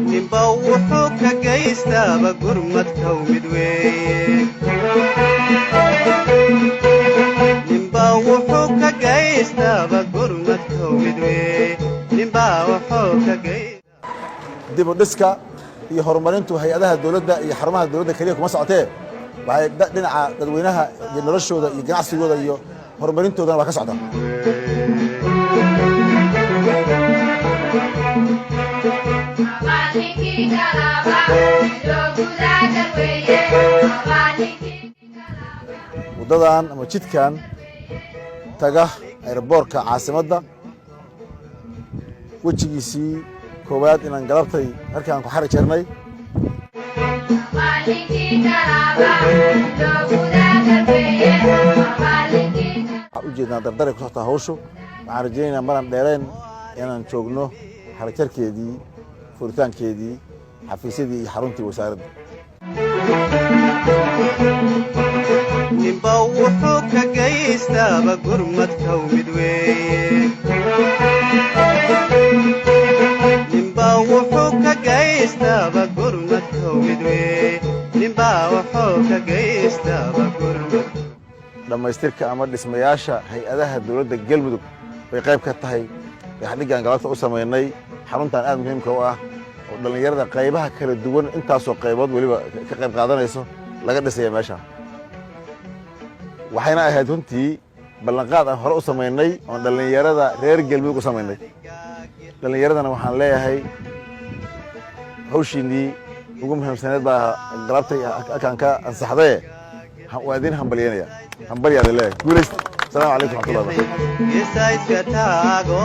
Ninba wuxuu ka gaystaaba gurmadkow mid weeye. Ninba wuxuu ka gaystaaba gurmadkow mid weeye. Ninba wuxuu ka gaysta. Dib u dhiska iyo horumarintu hay-adaha dowladda iyo xarumaha dowladda keliya kuma socotee, waxay dhinaca dadweynaha iyo noloshooda iyo ganacsigooda iyo horumarintoodana waa ka socota. Waddadan ama jidkan taga airboortka caasimadda, wejigiisii koowaad inaan galabtay halkaan ku xari jirnay. Waxaan ujeednaa dardaray ku socotaa hawshu. Waxaan rajaynaynaa maraan dheereen inaan joogno xarijarkeedii, furitaankeedii, xafiisyadii iyo xaruntii wasaaradda. Ninba wuxuu ka gaystaaba gurmadkow mid weeye. Ninba wuxuu ka gaystaaba gurmadkow mid weeye. Ninba wuxuu ka gaystaaba gurmad. Dhammaystirka ama dhismayaasha hay-adaha dowladda Galmudug bay qayb ka tahay dhagaxdhiggaan galabta u samaynay xaruntan aad muhiimka u ah oo dhallinyarada qaybaha kala duwan, intaasoo qaybood weliba ka qayb qaadanayso, laga dhisaya meesha. Waxayna ahayd runtii ballanqaad aan hore u samaynay oon dhallinyarada reer Galmudug u samaynay. Dhallinyaradana waxaan leeyahay, hawshiinnii ugu muhiimsaneed baa galabtay halkaan ka ansaxdaye, waa idin hambalyeynaya, hambalyaad leeyahay, guulaysta. Asalaamu calaykum raxmatullahi barakatu. Geesayska taago.